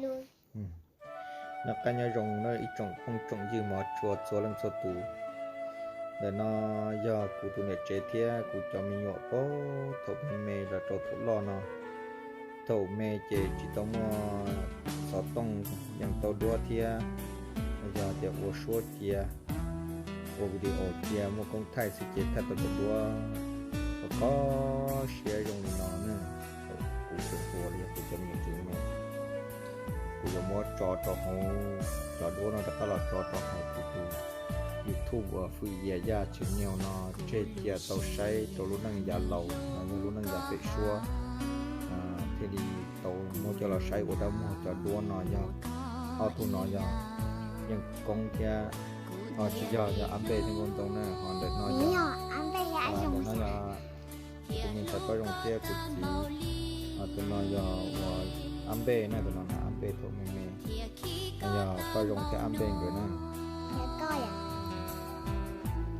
Noj qab nyob zoo na ib tsoom phooj tsoom ywg mov tshua txhua leej txhua tus. Ntawm no yog kuv tus niam tsev thiab kuv cov me nyuam paub thaum me me los rau thaum loj no. Thaum me ces tsis tau muaj xov tooj yeej tau duab thiab, yog tias ua suab cia, ua video cia muaj koob thaij xwb ces thaij tau cov duab kho siab zoo li no na. Kuv tseem ua li kuv cov me nyuam tseem me, kuv yuav muab tso rau hauv, cov duab no rov qab los tso rau hauv kuv tus YouTube uas Fwj Yias Yaj Channel no tseg cia tau saib rau lub neej yav laus los yog lub neej yav pem suab thiaj li tau muab coj los saib ua dab muag. Cov duab no yog ob tug no yog yeej koob thiab, tsis yog, yog Ab Npej thiab Nkauj Ntxoo na, ho ntawm no yog, ntawm no yog kuv tus me ntxhais Paj Zoo thiab kuv txiv, ho tus no yog uas Ab Npej na, tus no na Ab Npej thaum me me, yog Paj Zoo thiab Ab Npej nkawd na.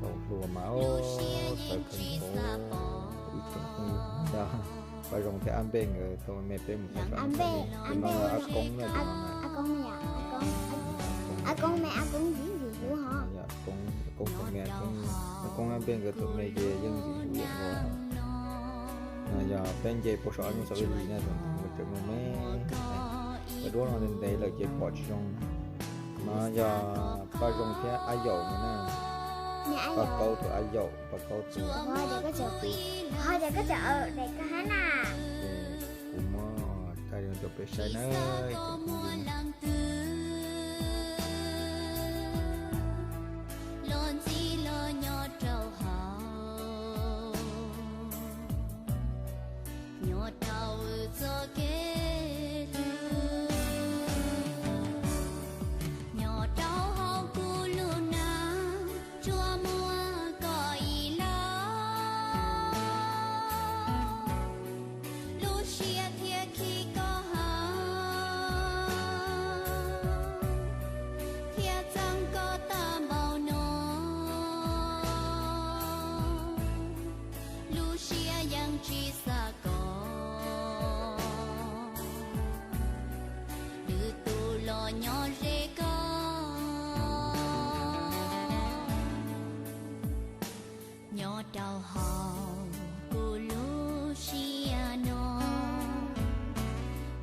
Thaum hluas mas sawv kheev nkaus ib tsoom phooj ywg, Paj Zoo thiab Ab Npej nkawd thaum me me peb mus tau sab, tus no yog Ab Koob na, tus no na. Koob, Koob thaum me, Ab Koob, Ab Koob Ab Npej nkawd thaum me ces yeej ntxim hlub ua. Yog peb nce puag saum ob nyuag saum ib lis na, thaum nkawd tseem me me. Cov duab no ntev ntev lawm ces pom tsis zoo. No yog Paj Zoo thiab Ab Yaum no na. Paj Kaub tus, Ab Yaum, Paj Kaub tus. Ces kuv muab thaij rau peb saib na. Los ntxim los nyob rau hauv, nyob rau wb txoj kev hlub, nyob rau hauv kuv lub neej tsuas muaj koj ib leeg. Lub siab thiaj khi koj haum, thiaj txeeb koj tag npaum no. Lub siab yeej tsis xav kom lwm tus los nyob ze koj. Nyob rau hauv kuv lub siab no,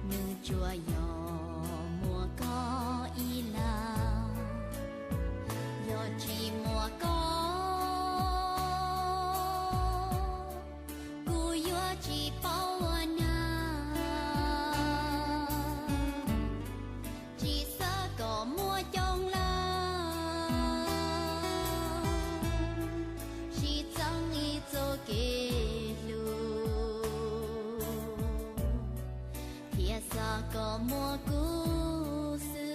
nws tsuas yog muaj koj ib leeg. Yog tsis muaj koj, kuv yuav tsis paub ua neeg. Tsis xav kom muaj coob leej, sib txeeb ib txoj kev hlub, thiaj xav kom muaj kuv xwb.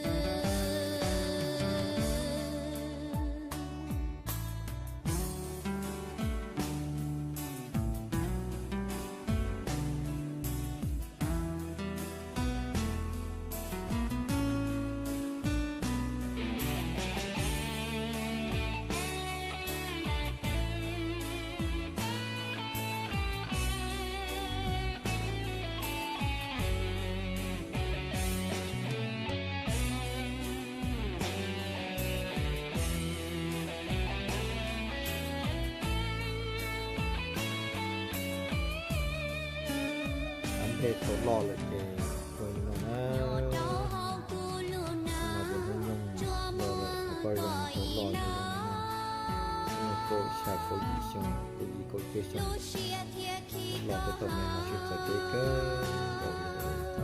Ab Npej thaum loj lawm ces ua li no na. Tus no tus hnub nyoog los lawm, tus Paj Zoo thaum loj ces kaum xya kaum yim xyoo, kaum yim kaum cuaj xyoo, los tau thaum me no sib txawv teb kawg nkaus li.